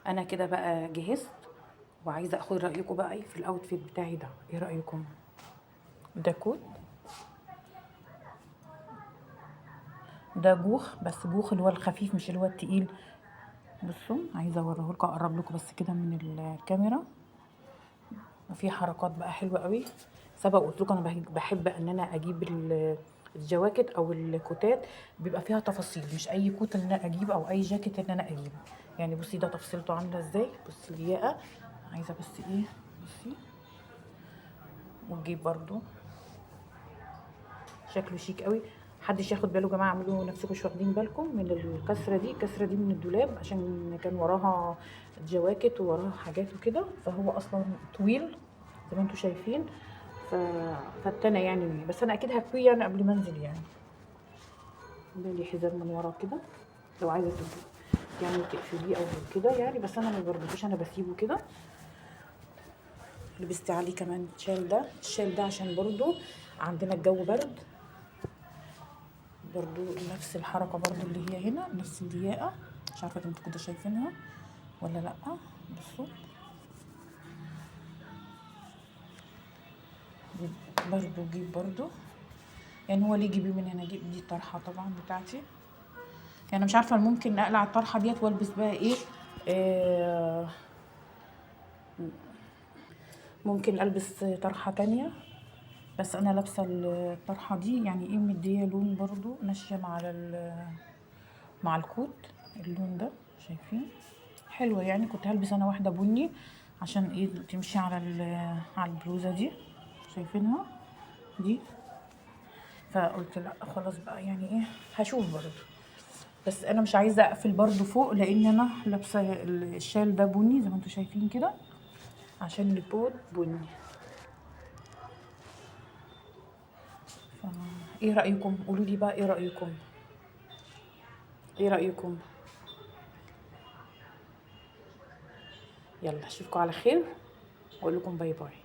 انا كده بقى جهزت، وعايزه اخد رايكم بقى ايه في ال outfit بتاعي ده. ايه رايكم؟ ده coat، ده جوخ، بس جوخ اللي هو الخفيف مش اللي هو التقيل. بصوا عايزه اوريه لكم، اقرب لكم بس كده من الكاميرا. وفي حركات بقى حلوة قوي. سبق قلت لكم انا بحب ان انا اجيب الجواكت او الكوتات بيبقى فيها تفاصيل، مش اي coat ان انا اجيبه او اي جاكيت ان انا اجيبه. يعني بصي ده تفصيلته عامله ازاي. بصي الياقه عايزه بس ايه، بصي والجيب برضو شكله شيك قوي. محدش ياخد باله يا جماعة، اعملوا نفسكم مش واخدين بالكم من الكسرة دي. الكسرة دي من الدولاب عشان كان وراها جواكت ووراها حاجات وكده، فهو اصلا طويل زي ما انتم شايفين، فاتنى يعني، بس انا اكيد هكويه يعني قبل ما انزل. يعني ده ليه حزام من ورا كده لو عايزه يعني تقفليه او كده يعني، بس انا ما بربطوش، انا بسيبه كده. لبست عليه كمان شال، ده الشال ده عشان برضو عندنا الجو برد، برضو نفس الحركة برضو اللي هي هنا نفس الياقه، مش عارفه انتوا كنتوا شايفينها ولا لا. بصوا برضو جيب برضو، يعني هو ليه جيبي من هنا، جيب دي الطرحة طبعا بتاعتي. يعني مش عارفه ممكن اقلع الطرحة ديت والبس بقى ايه، ممكن البس طرحه تانية، بس انا لابسه الطرحة دي يعني ايه مديه لون برضو ماشية مع مع ال coat اللون ده، شايفين حلوة. يعني كنت هلبس انا واحدة بني عشان ايه تمشي على على البلوزة دي، شايفينها دي، فقلت لا خلاص بقى يعني ايه هشوف برضو. بس انا مش عايزه اقفل برضو فوق لان انا لابسه الشال ده بني زي ما انتم شايفين كده عشان البوت بني. ايه رايكم؟ قولوا لي بقى ايه رايكم، ايه رايكم؟ يلا اشوفكم على خير واقول لكم bye bye.